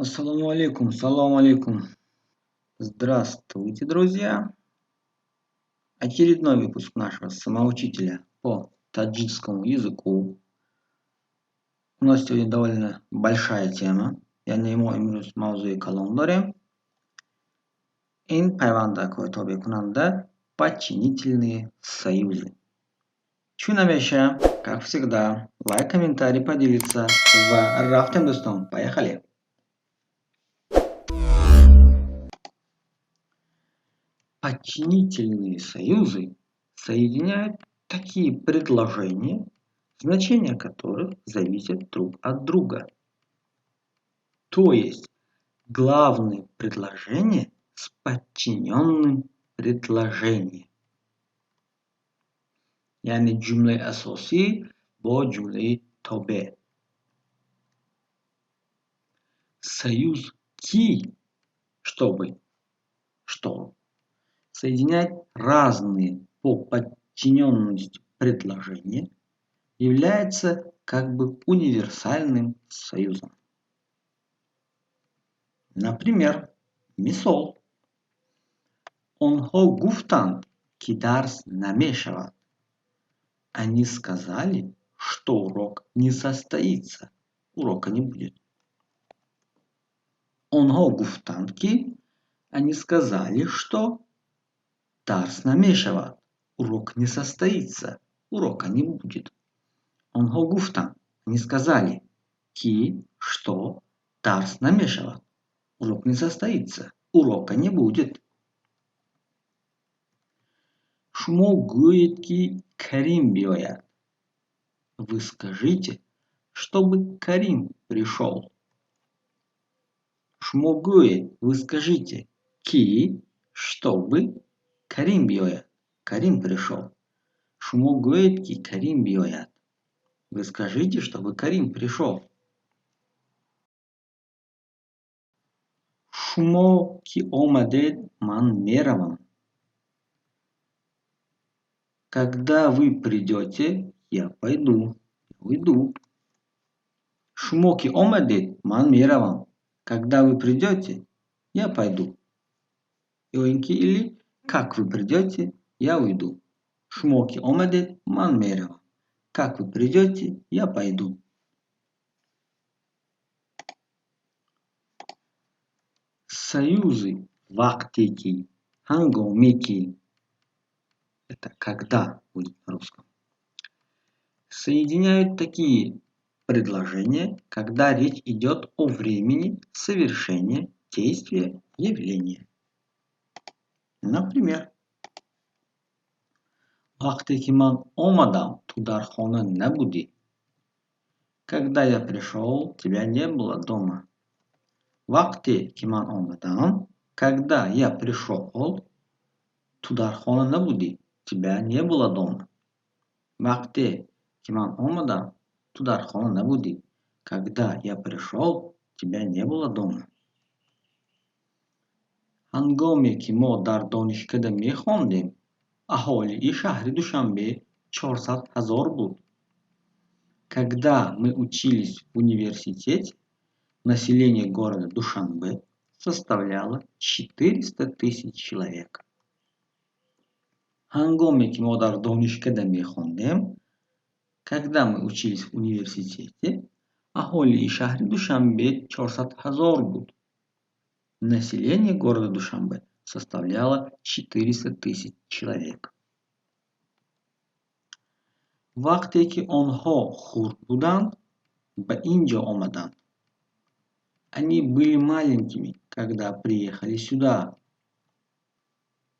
Ассалому алейкум, салому алейкум. Здравствуйте, друзья! Очередной выпуск нашего самоучителя по таджикскому языку. У нас сегодня довольно большая тема. Яъне мо имрӯз мавзӯи калон дорем. Ин пайвандакҳои тобеъкунанда, подчинительные союзы. Чун ҳамеша, как всегда, лайк, комментарий, поделиться ва рафтем, дӯстон, поехали! Подчинительные союзы соединяют такие предложения, значения которых зависят друг от друга. То есть главное предложение с подчиненным предложением. Яъне ҷумлаи асосӣ бо ҷумлаи тобеъ. Союз «ки», чтобы, что, соединяет разные по подчиненности предложения, является как бы универсальным союзом. Например, мисол: Онҳо гуфтанд, ки дарс намешавад. Они сказали, что урок не состоится, урока не будет. Онҳо гуфтанд, ки, они сказали, что дарс намешавад, урок не состоится, урока не будет. Онҳо гуфтанд, они сказали, ки, что дарс намешавад, урок не состоится, урока не будет. Шумо гӯед, ки Карим биёяд. Вы скажите, чтобы Карим пришёл. Шумо гӯед, вы скажите, ки, чтобы Карим биёяд, Карим пришёл. Шумо гӯед, ки Карим биёяд. Вы скажите, чтобы Карим пришёл. Шумо ки омадед, ман меравам. Когда вы придёте, я пойду, уйду. Шумо ки омадед, ман меравам. Когда вы придёте, я пойду. Ё ин ки или как вы придёте, я уйду. Шумо ки омадед, ман меравам. Как вы придёте, я пойду. Союзы вақте ки, ҳангоме ки, это когда будет на русском, соединяют такие предложения, когда речь идет о времени совершения действия, явления. Например, вақте ки ман омадам, ту дар хона набудӣ. Когда я пришёл, тебя не было дома. Вақте ки ман омадам, когда я пришёл, ту дар хона набудӣ, тебя не было дома. Вақте ки ман омадам, ту дар хона набудӣ. Когда я пришёл, тебя не было дома. Ҳангоме ки мо дар донишкада мехондем, аҳолии шаҳри Душанбе 400 000 буд. Когда мы учились в университете, население города Душанбе составляло 400 000 человек. Ҳангоме ки мо дар донишкада мехондем, когда мы учились в университете, аҳолии шаҳри Душанбе 400 000 буд. Население города Душанбе составляло 400 000 человек. Вақте ки онҳо хурд буданд, ба ин ҷо омаданд. Они были маленькими, когда приехали сюда.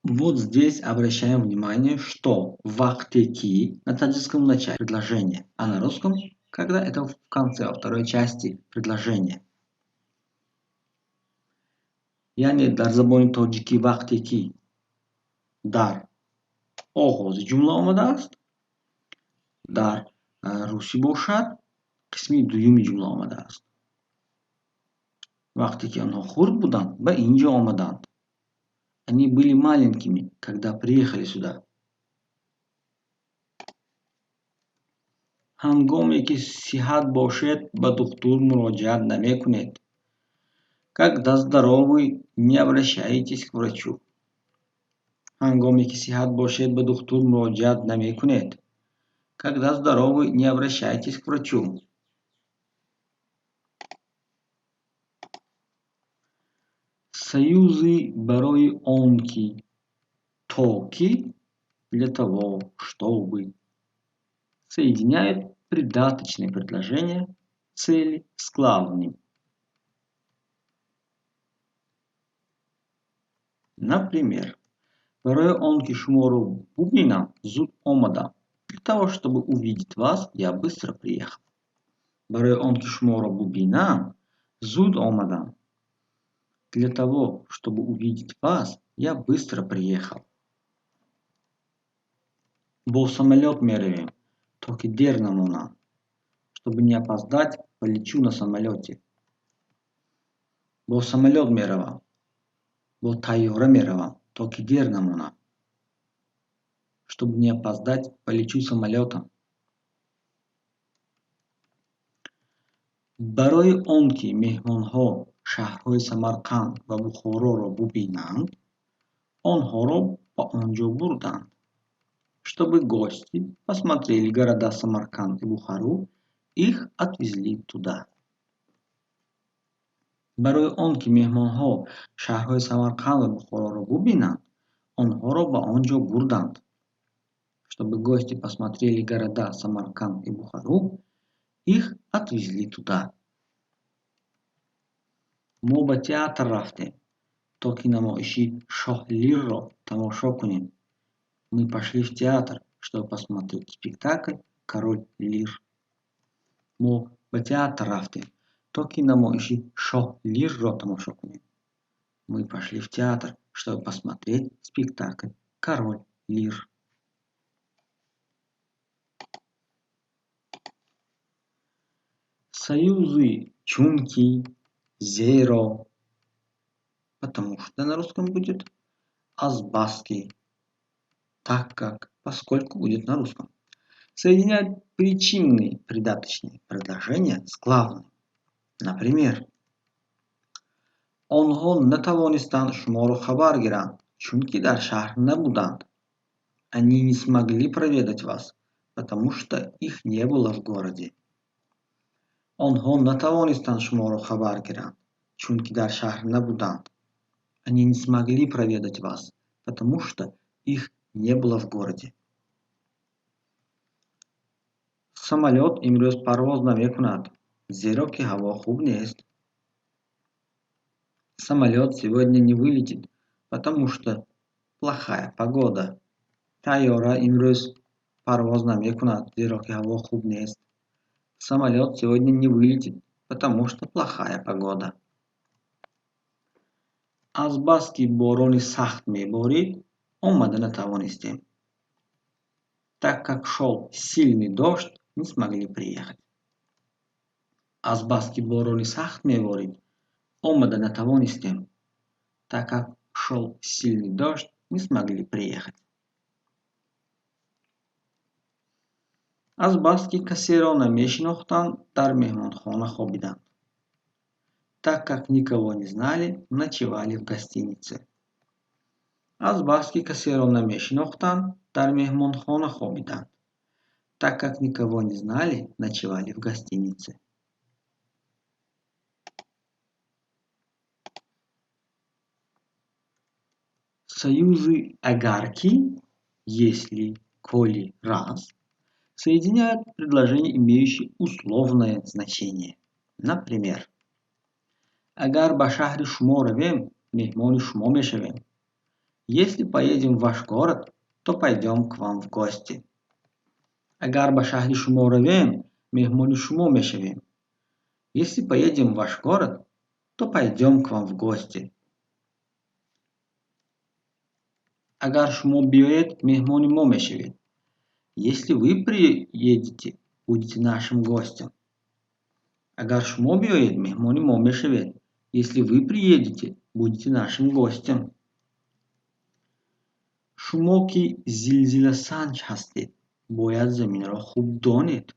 Вот здесь обращаем внимание, что вақте ки на таджикском в начале предложения, а на русском, когда это в конце, во второй части предложения. Яъне дар забони тоҷикӣ вақте ки дар оғози ҷумла омадааст, дар русӣ бошад, қисми дуюми ҷумла омадааст. Вақте ки онҳо хурд буданд, ба ин ҷо омаданд. Они были маленькими, когда приехали сюда. Ҳангоме ки сиҳат бошед, ба духтур муроҷиат намекунед. Когда здоровы, не обращаетесь к врачу. Ҳангоме ки сиҳат бошед, ба духтур муроҷиат намекунед. Когда здоровы, не обращайтесь к врачу. Союзы барои он ки, то ки, для того чтобы, соединяют придаточные предложения цели с главным. Например: барои он ки шуморо бубинам, зуд омадам. Для того чтобы увидеть вас, я быстро приехал. Барои он ки шуморо бубинам, зуд омадам. Для того чтобы увидеть вас, я быстро приехал. Бо самолёт меравем, то ки дер намонам. Чтобы не опоздать, полечу на самолёте. Бо самолёт меравам, бо тайёра меравам, то ки дер намонам. Чтобы не опоздать, полечу самолётом. Барои он ки меҳмонҳо шаҳрҳои Самарқанд ва Бухороро бубинанд, онҳоро ба он ҷо бурданд. Чтобы гости посмотрели города Самарканд и Бухару, их отвезли туда. Барои он ки меҳмонҳо шаҳрҳои Самарқанд ва Бухороро бубинанд, онҳоро ба он ҷо бурданд. Чтобы гости посмотрели города Самарканд и Бухару, их отвезли туда. Мо ба театр рафтем, то ки намоиши Шоҳ Лирро тамошо кунем. Мы пошли в театр, чтобы посмотреть спектакль «Король Лир». Мо ба театр рафтем, то ки намоиши Шоҳ Лирро тамошо кунем. Мы пошли в театр, чтобы посмотреть спектакль «Король Лир». Союзы чунки, зеро, потому что на русском будет, азбаски, так как, поскольку будет на русском, соединяют причинные придаточные предложения с главным. Например: онҳо натавонистанд шуморо хабар гиранд, чунки дар шаҳр набуданд. Они не смогли проведать вас, потому что их не было в городе. Онҳо натавонистанд шуморо хабар гиранд, чунки дар шаҳр набуданд. Они не смогли проведать вас, потому что их не было в городе. Самолёт имрӯз парвоз намекунад, зеро ки ҳаво хуб нест. Самолёт сегодня не вылетит, потому что плохая погода. Тайёра имрӯз парвоз намекунад, зеро ки ҳаво хуб нест. Самолёт сегодня не вылетит, потому что плохая погода. Азбаски борони сахт меборид, омада натавонистем. Так как шел сильный дождь, не смогли приехать. Азбаски борони сахт меборид, омада натавонистем. Так как шел сильный дождь, не смогли приехать. Азбаски касеро намешинохтанд, дар меҳмонхона хобиданд. Так как никого не знали, ночевали в гостинице. Азбаски касеро намешинохтанд, дар меҳмонхона хобиданд. Так как никого не знали, ночевали в гостинице. Союзы агарки, если, коли, раз, соединяют предложения, имеющие условное значение. Например: агар ба шаҳри шумо равем, меҳмони шумо мешавем. Если поедем в ваш город, то пойдем к вам в гости. Агар ба шаҳри шумо равем, меҳмони шумо мешавем. Если поедем в ваш город, то пойдем к вам в гости. Агар шумо биёед, меҳмони мо мешавед. Если вы приедете, будете нашим гостем. Агар шумо биёед, меҳмони мо мешавед. Если вы приедете, будете нашим гостем. Шумо ки зилзиласанҷ ҳастед, бояд заминро хуб донед.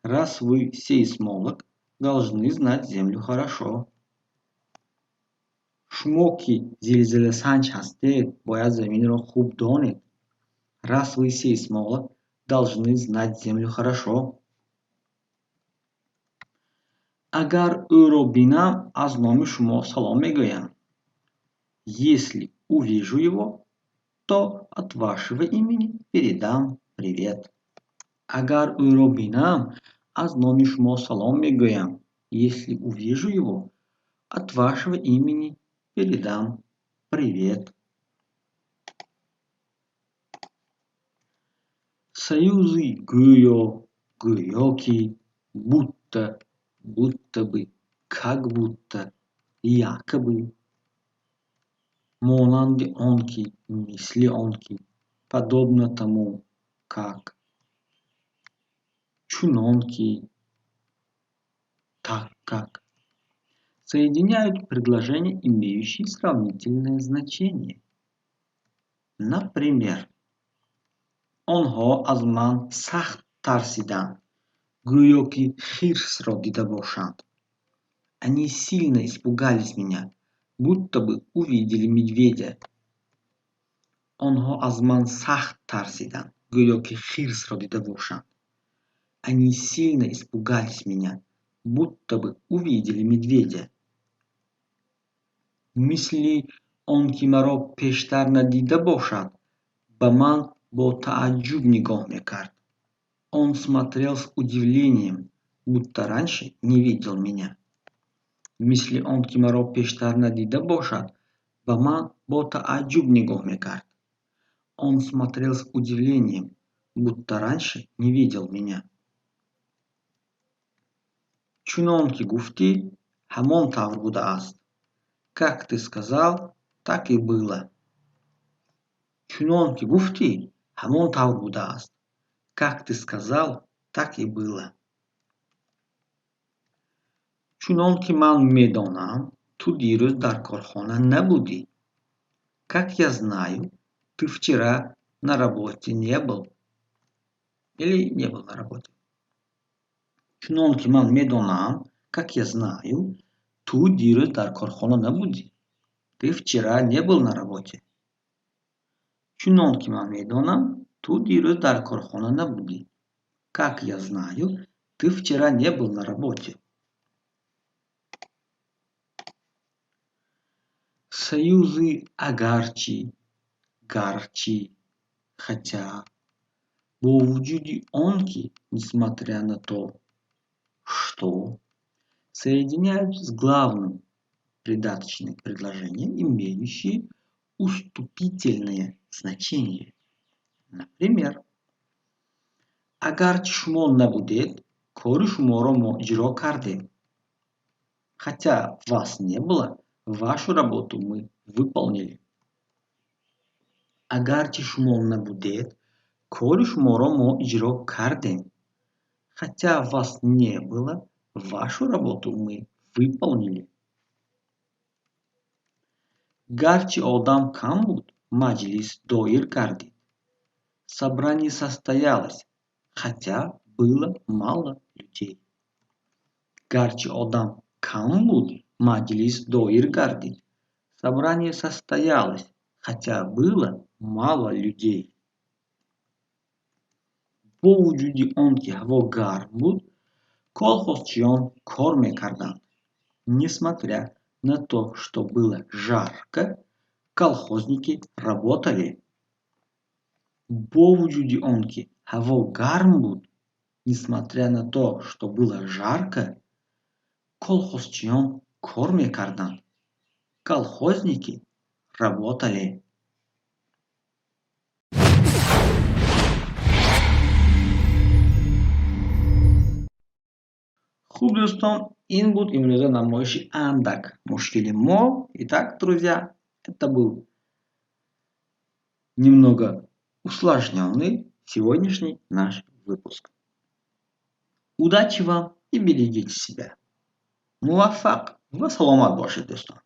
Раз вы сейсмолог, должны знать землю хорошо. Шумо ки зилзиласанҷ ҳастед, бояд заминро хуб донед. Раз вы сейсмолог, должны знать землю хорошо. Агар ӯро бинам, аз номи шумо салом мегӯям. Если увижу его, то от вашего имени передам привет. Агар ӯро бинам, аз номи шумо салом мегӯям. Если увижу его, от вашего имени передам привет. Союзы гӯё, гӯё ки, будто, будто бы, как будто, якобы, монанди он ки, мисли он ки, подобно тому как, чунон ки, так как, соединяют предложения, имеющие сравнительное значение. Например, онҳо аз ман сахт тарсиданд, гӯё ки хирсро дида бошанд. Они сильно испугались меня, будто бы увидели медведя. Онҳо аз ман сахт тарсиданд, гӯё ки хирсро дида бошанд. Они сильно испугались меня, будто бы увидели медведя. Мисли он ки маро пештар надида бошад, ба ман бо тааҷҷуб нигоҳ мекард. Он смотрел с удивлением, будто раньше не видел меня. Мисли он ки маро пештар надида бошад, ба ман бо тааҷҷуб нигоҳ мекард. Он смотрел с удивлением, будто раньше не видел меня. Чунон ки гуфтӣ, ҳамон тавр будааст. Как ты сказал, так и было. Чунон ки гуфтӣ, ҳамон тавр будааст. Как ты сказал, так и было. Чунон ки ман медонам, ту дирӯз дар корхона набудӣ. Как я знаю, ты вчера на работе не был. Или не был на работе. Чунон ки ман медонам, как я знаю, ту дирӯз дар корхона набудӣ. Ты вчера не был на работе. Чунон ки ман медонам, ту дирӯз дар корхона набудӣ. Как я знаю, ты вчера не был на работе. Союзы агарчи, гарчи, хотя, бо вуҷуди он ки, несмотря на то, что, соединяют с главным придаточные предложения, имеющие уступительное значение. Например, агарчи шумо набудед, кори шуморо мо иҷро кардем. Хотя вас не было, вашу работу мы выполнили. Агарчи шумо набудед, кори шуморо мо иҷро кардем. Хотя вас не было, вашу работу мы выполнили. Гарчи одам кам буд, маҷлис доир гардид. Собрание состоялось, хотя было мало людей. Гарчи одам кам буд, маҷлис доир гардид. Собрание состоялось, хотя было мало людей. Бо вуҷуди он ки ҳаво гарм буд, колхозчиён кор мекарданд. Несмотря на то, что было жарко, колхозники работали. Бо вуҷуди он ки ҳаво гарм буд, несмотря на то, что было жарко, колхозчиён кор мекарданд. Колхозники работали. Хуб, дӯстон, ин буд имрӯза намоиши андак мушкили мо. Итак, друзья, это был немного усложненный сегодняшний наш выпуск. Удачи вам и берегите себя. Муваффақ ва саломат бошед, дӯстон.